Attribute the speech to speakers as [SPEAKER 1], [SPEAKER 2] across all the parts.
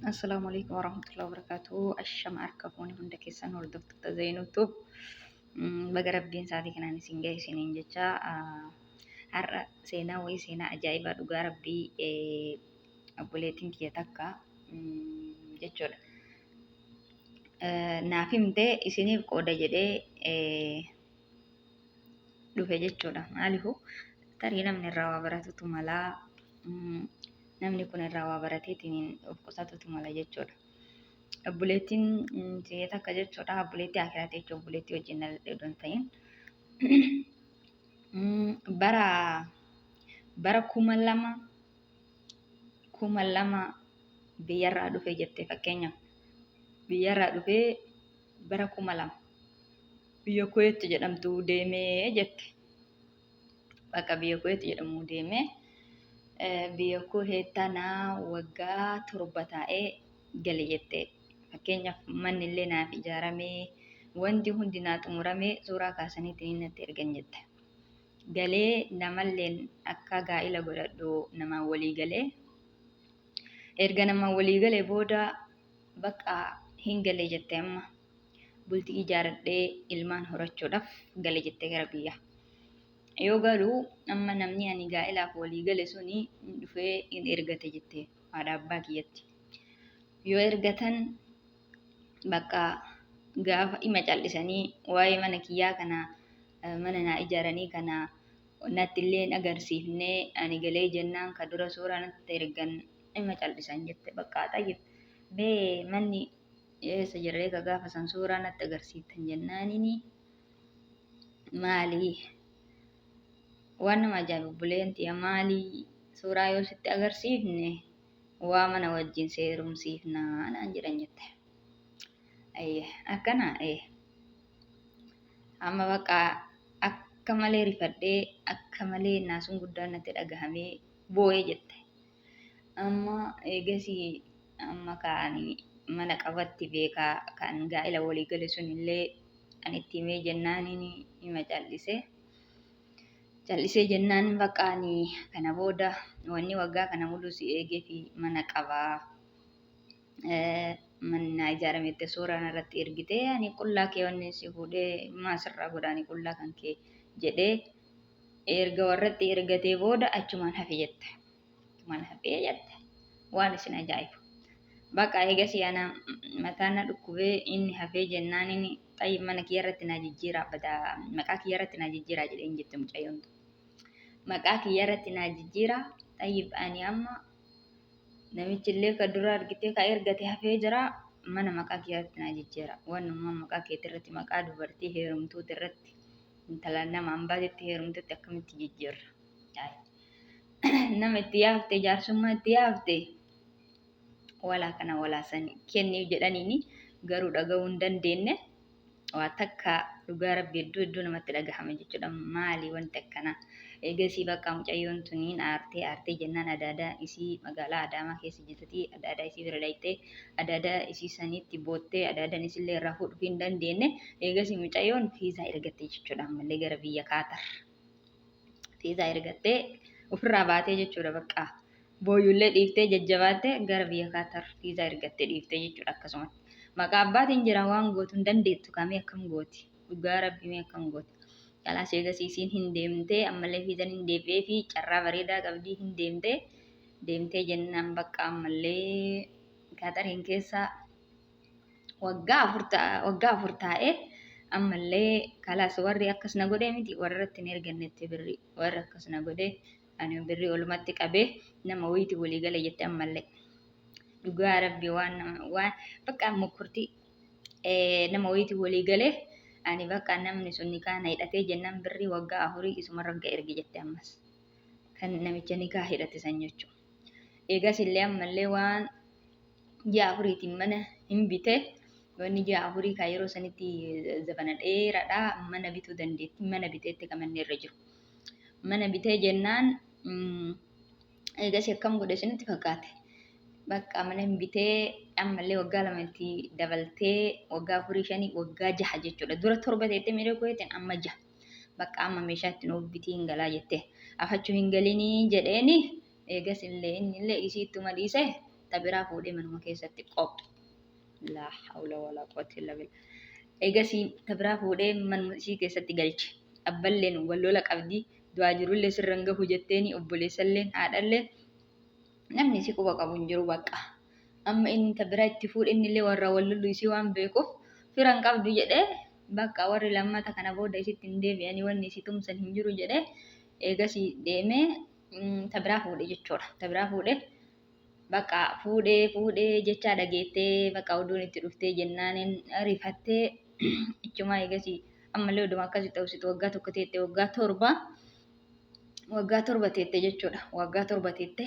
[SPEAKER 1] Assalaamu alaikum warahmatullahi wabarakatuh. Ashama harka fuune hunda keessan hordoftoota Zeenuu Tube. Baga rabbiin sa'aatii kanaan isin gahe isiniin jecha har'a seenaa wayii seenaa ajaa'ibaa dhugaa rabbii obboleettiin kiyya takka jechuudha. Naaf himte isiniif qooda jedhee dhufe jechuudha. Maaliifuu tarii namni irraa waa baratutu malaa namni kun irraa waa barateetiin of qusatutu mala jechuudha. Obboleettiin tiyya takka jechuudha. Obboleettii akiraati jechuudha. Obboleettii wajjin dhaladhe odoo hin ta'in. Bara bara 2000 biyyarraa dhufe jette fakkeenyaaf. Biyyarraa dhufee bara 2000 biyya Kuweet jedhamtu deemee jette. Bakka biyya Kuweet jedhamu deemee biyya Kuweet tana waggaa 7 taa'ee gale jette. Fakkeenyaaf manni illee naaf ijaaramee wanti hundi naa xumuramee suuraa kaasaniitiin natti ergan jette. Galee namalleen akka gaa'ila godhadhu namaan walii galee erga namaan walii galee booda bakka hin gale jette amma. Bultii ijaaradhee ilmaan horachuudhaaf gale jettee gara biyyaa. Yoo galu amma namni ani gaa'ilaaf walii gale suni dhufee in ergate jette haadha abbaa kiyyatti. Yoo ergatan bakka gaafa dhima cal'isanii waa'ee mana kiyyaa kana mana naa ijaaranii kana natti illee hin agarsiifne ani galee jennaan ka dura suuraa natti ergan dhima cal'isan jette bakka xayyib mee manni Eessa jirree ka gaafa san suuraa natti agarsiiftan jennaanini maali waan nama ajaa'ibu obboleeyyan tiyya maali suuraa yoo sitti agarsiifne waa mana wajjin seerumsiifna naan jedhan jette. Ayye akkana ee amma bakka akka malee rifadhee akka malee naasuun guddaan natti dhagahamee boo'ee jette. Amma eegasii amma ka ani mana qabatti beeka kan gaa'ila walii gale sun illee ani itti himee jennaaniin hima cal'ise. Cal'isee jennaan bakka ani kana booda wanni waggaa kana muluu si eegee fi mana qabaa. Manni naa ijaarametti suuraa narratti ergite ani qullaa kee wanni si fuudhee maa sirraa godha ani qullaa kan kee jedhee erga warratti ergatee booda achumaan hafe jette. Achumaan hafee jette. Waan isin ajaa'ibu. Bakka eegasii ana mataan na dhukkubee inni hafee jennaan inni xayyib mana kiyya irratti naa jijjiiraa badaa maqaa kiyya irratti naa jijjiiraa jedheen jette mucayyoon tun. Maqaa kiyya irratti naa jijjiiraa xayyib ani amma namichi illee ka dura argitee ka ergate hafee jira mana maqaa kiyya irratti naa jijjiira. Wannummaa maqaa keetii irratti maqaa dubartii heerumtuuti irratti intala nama ambaatitti heerumtutti akkamitti jijjiirra? Nama itti yaafte jaarsummaa itti yaafte walaa kana walaa san kenniif jedhaniini garuu dhaga'uu hin dandeenye. Waa takka dhugaa rabbi hedduu hedduu namatti dhagahama jechuudha. Maali wanti akkanaa? Eegasii bakka mucayyoon tuniin aartee aartee jennaan adaadaa isii magaalaa Adaamaa keessa jirti. Adaadaa isii bira dhayxee adaadaa isii sanitti boottee adaadaan isillee irraa fuudhuuf hin dandeenye. Eegasii mucayyoon fiizaa ergatte jechuudha ammallee gara biyya Kaatar. Fiizaa ergattee ofirraa baatee jechuudha bakka. Booyullee dhiiftee jajjabaattee gara biyya Kaatar fiizaa ergattee dhiiftee jechuudha akkasumatti. Maqaa abbaatiin jira waan gootu hin dandeettu kamee akkam gooti. Dhugaa rabbi mee akkam gooti. Kalaas eegasii isiin hin deemtee ammallee fiizaan hin deebi'ee fi carraa bareedaa qabdii hin deemtee deemtee jennaan bakka ammallee Kaatariin keessa waggaa 4 taa'ee ammallee kalaas warri akkas na godhee miti warra irratti hin ergannetti birrii warri akkas na godhee ani birrii olumatti qabee nama wayiiti walii gale jette ammallee. Dhugaa rabbi waan nama waan bakka mukkurtii nama wayiiti walii galee ani bakka namni sun nikaa na hidhatee jennaan birrii waggaa 4 isumarra erge jette ammas. Kan namicha nikaa hidhate san jechuudha. Eegas illee ammallee waan ji'a 4tiin mana hin bite. Wanni ji'a 4 kan yeroo sanitti zabana dheeraadha. Mana bituu dandeetti. Mana biteetti kan manni irra jiru. Mana bitee jennaan eegas akkam godhe isinitti fakkaate. Bakka mana hin bitee ammallee waggaa 2 itti dabaltee waggaa 4 5 waggaa 6 jechuudha. Dura 7 teettee miidhagoo kuweetiin amma 6. Bakka amma meeshaa itti nuuf bitii hin galaa jette. Afachuu hin galinii jedheeni eegas illee inni illee isii ittuma dhiise Ta biraa fuudhee manuma keessatti qophe. Laa hawla walaa quwwata illaa billah. Eegasii ta biraa fuudhee manuma isii keessatti galche. Abballeen wal lola qabdi. Du'aa jirullee sirra hin gahu jetteeni obboleessalleen haadhalleen namni isii quba qabu hin jiru bakka. Amma inni ta biraa itti fuudhe innillee warra wal lollu isii waan beekuuf fira hin qabdu jedhee bakka warri lammata kana booda isitti hin deebi'anii wanni isii tumsan hin jiru jedhee eegasii deemee ta biraa fuudhe jechuudha. Ta biraa fuudhe bakka fuudhee fuudhee jechaa dhageettee bakka oduun itti dhuftee jennaaniin rifattee ichumaa eegasii ammallee oduma akkasii ta'usitu waggaa tokko teette waggaa 7 teette jechuudha. Waggaa 7 teette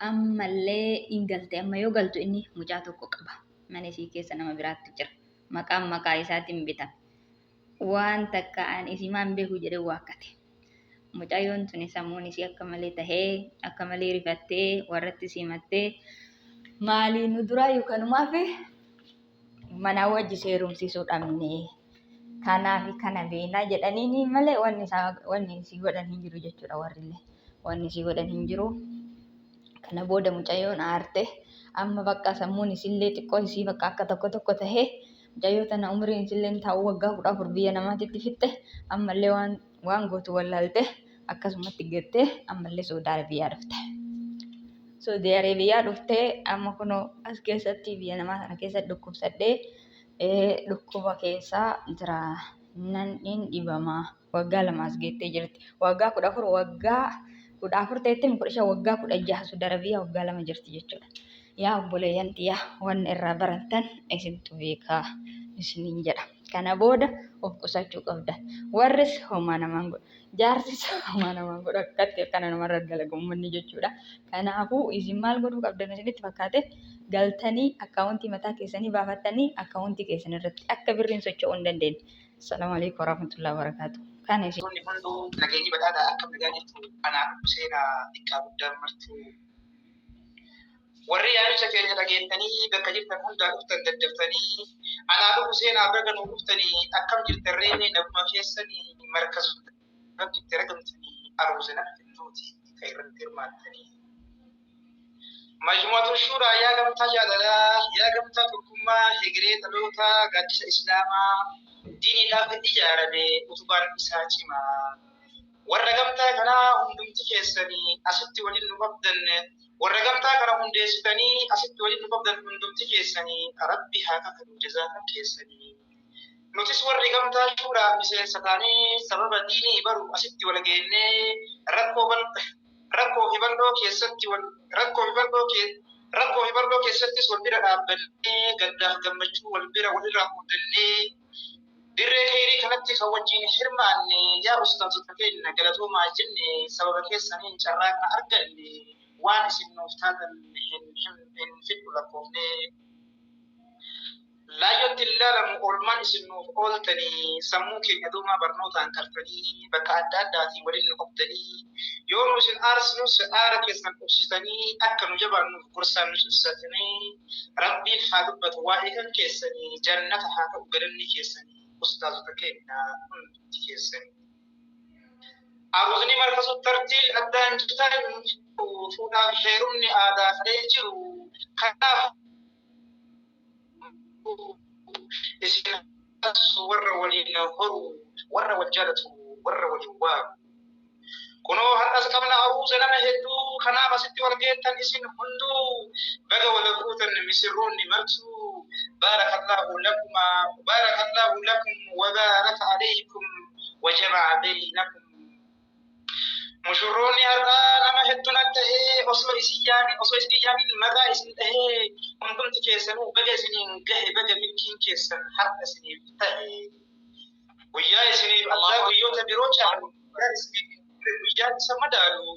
[SPEAKER 1] ammallee hin galte. Amma yoo galtu inni mucaa tokko qaba. Mana isii keessa nama biraatti jira. Maqaan maqaa isaatiin bitame. Waan takka an isimaan beeku jedhee waakkate. Mucayyoon tuni sammuun isii akka malee tahee akka malee rifattee warratti simattee maalii nu duraa kanumaaf mana wajji seerumsiisuu dhabne. Kanaaf kana beeknaa jedhaniini malee wanni isaa wanni isii godhan hin jiru jechuudha warrillee. Wanni isii godhan hin jiru. Kana booda mucayyoon aarte amma bakka sammuun isillee xiqqoo isii bakka akka tokko tokko tahee mucayyoo tana umriin isillee taa'u waggaa 14 biyya namaatitti fixxe ammallee waan gootu wallaalte akkasumatti gattee ammallee Saudi Arabiyaa dhufte. Saudi Arabiyaa dhuftee amma kunoo as keessatti biyya namaa kana keessatti dhukkubsadhee dhukkuba keessaa jira. Nan hin dhibama. Waggaa 2 as geettee jirti. Waggaa 14 waggaa 14 ta'etti 15 waggaa 16 Saudi Arabiyaa waggaa 2 jirti jechuudha. Yaa obboleeyyan tiyyaa wanni irraa barattan isintu beekaa isiniin jedha. Kana booda of qusachuu qabdan. Warris homaa namaan godhu. Jaarsis homaa namaan godhu akkatti akkana namarra dalaga uummanni jechuudha. Kanaafuu isin maal godhuu qabdan isinitti fakkaate galtanii akkaawuntii mataa keessanii baafattanii akkaawuntii keessan irratti akka birriin socho'uu hin dandeenye. Assalaamu alaikum warahmatullahi wabarakatuh. Kana isin.
[SPEAKER 2] Wanni hunduu nageenyi badhaadhaa akkam nagaa jirtu anaa dhufu seenaa xiqqaa guddaan martuu. Warri yaamicha keenya dhageettanii bakka jirtan hundaa dhuftan daddaftanii anaa dhufu seenaa baga nuu dhuftanii akkam jirtan reemee naguma keessanii markazoota rabbitti argamtanii aruuza nama hedduuti kan irratti hirmaattanii. Majmu'atu Shuuraa yaa gamtaa jaalalaa yaa gamtaa tokkummaa hegeree dhalootaa gaaddisa Islaamaa diiniidhaaf ijaarame utubaan isaa cimaa. Warra gamtaa kanaa hundumti keessanii asitti waliin nu qabdan warra gamtaa kana hundeessitanii asitti waliin nu qabdan hundumti keessanii Rabbi haa kafalu jazaa kan keessanii. Nutis warri gamtaa shuuraaf miseensa taanee sababa diinii baru asitti wal geennee rakkoo fi bal'oo keessatti wal rakkoo fi bal'oo kee rakkoo fi bal'oo keessattis wal bira dhaabbannee gaddaaf gammachuu wal bira walirraa qoodannee dirree kheyrii kanatti kan wajjin hirmaanne yaa ustaazota keenya galatoomaa jenne sababa keessaniin carraa kana arganne waan isin nuuf taatan hin fidhu lakkoofne. Laayyootti hin ilaalamu oolmaan isin nuuf ooltanii sammuu keenya duumaa barnootaan qartanii bakka adda addaatiin waliin nu qabdanii yoo nu isin aarsinus aara keessan dhobsitanii akka nu jabaannuuf gorsaan nu cimsatanii Rabbiin haa dubbatu waa'ee kan keessanii jannata haa ta'u galanni keessanii ustaazota keenya hundi keessanii. Aruuzni markazu tartiil addaan citaa hin jiru fuudhaaf heerumni aadaa ta'ee jiru kanaaf isin warra waliin horu warra wal jaalatu warra waliin waaru. Kunoo har'as qabna aruuza nama hedduu kanaaf asitti wal geettan isin hunduu baga wal fuutan misirroonni martuu baarakallahu lakuma baarakallahu lakum wa baaraka alaykum wa jama'a baynakum. Mushurroonni har'aa nama hedduun akka ta'ee osoo isin yaamin osoo isin yaamin maqaa isin dhahee hundumti keessanuu baga isiniin gahe baga milkiin keessan har'a isiniif ta'e. Guyyaa isiniif addaa guyyoota biroo caalu guyyaa isiniif guyyaa isa madaalu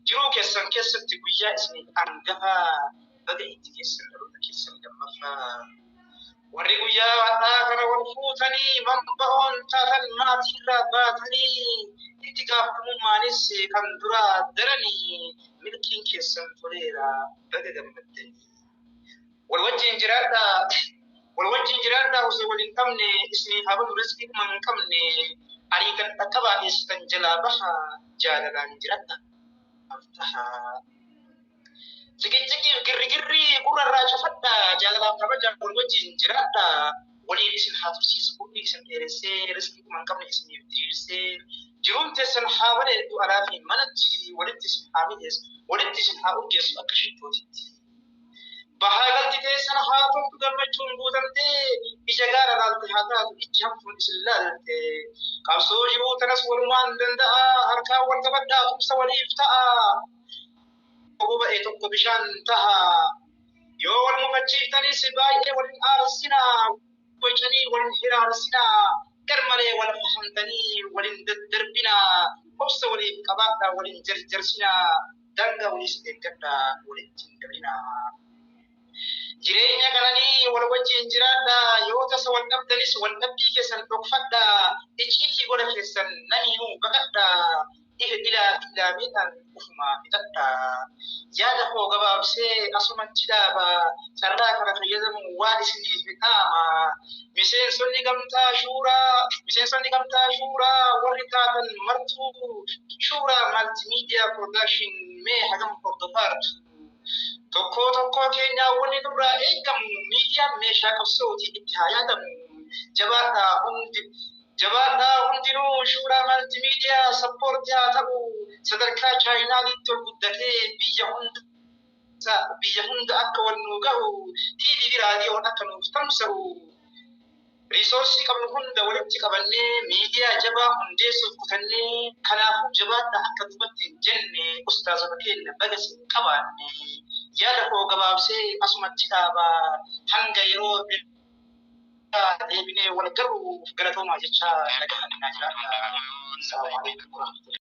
[SPEAKER 2] jiruu keessan keessatti guyyaa isiniif hangafaa baga itti keessan dhaloota keessan lammaffaa. Warri guyyaa har'aa kana wal fuutanii manba'oon taatan maatiirraa baatanii itti gaafatamummaanis kan duraa daranii milkiin keessan toleera baga gammaddanii. Wal wajjin jiraadhaa wal wajjin jiraadhaa osoo wal hin qabne isiniif haa badu rizqii dhuma hin qabne ariitan dhaqqabaa eessitan jalaa bahaa jaalalaan jiraadhaa tahaa. Ciqiciqiif girrigirrii gurra irraa cufadhaa, jaalalaaf kabajaan wal wajjin jiraadhaa. Waliin isin haa tursiisu, umrii isin dheeressee, riskii dhuma hin qabne isiniif diriirsee, jiruun teessan haa bareeddu alaa fi manatti, walitti isin haa mi'eessu, walitti isin haa urgeessu akka shittootitti. Bahaa galti teessan haa toltu gammachuun guutamtee, ija gaara laalte haa taatu ijji hamtuun isin laalte. Qabsoo jiruu tanas walumaan danda'a, harkaan wal qabadhaa tumsa waliif ta'a. Boba'e tokko bishaan taha. Yoo wal mufachiiftanis baay'ee wal hin aarsinaa, wacanii wal hin hiraarsinaa, garmalee wal fahamtanii wal hin daddarbinaa, obsa waliif qabaadhaa wal hin jarjarsinaa, daangaa waliis eeggadhaa walitti hin dabrinaa. Jireenya qananii wal wajjin jiraadhaa, yoo tasa wal dhabdanis wal dhabbii keessan dhokfadhaa, icciitii gola keessan namiinuu baqadhaa, ife ilaa fi ilaameedhaan ufumaa fixadhaa. Yaada koo gabaabsee asumatti dhaaba, carraa kana fayyadamuun waan isiniif dhaama. Miseensonni gamtaa shuuraa, miseensonni gamtaa shuuraa warri taatan martuu Shuuraa Multimedia Production mee hagam hordofaartu? Tokkoo tokkoo keenyaa wanni nurraa eegamu miidiyaan meeshaa qabsooti itti haa yaadamu. Jabaadhaa hundi jabaadhaa hundinuu Shuuraa Multimedia support haa ta'u, sadarkaa chaayinaalitti ol guddatee biyya hunda akka wal nuu gahu, TV fi raadiyoon akka nuuf tamsa'u. Resource qabnu hunda walitti qabannee miidiyaa jabaa hundeessuuf kutannee, kanaafuu jabaadhaa akka duubatti hin jenne. Ustaazota keenya baga sin qabaanne. Yaada koo gabaabsee asumatti dhaaba, hanga yeroo biraa deebinee wal garuuf galatoomaa jechaa nagaan naa jiraadha. Salaamu alaikum warahmatullahi.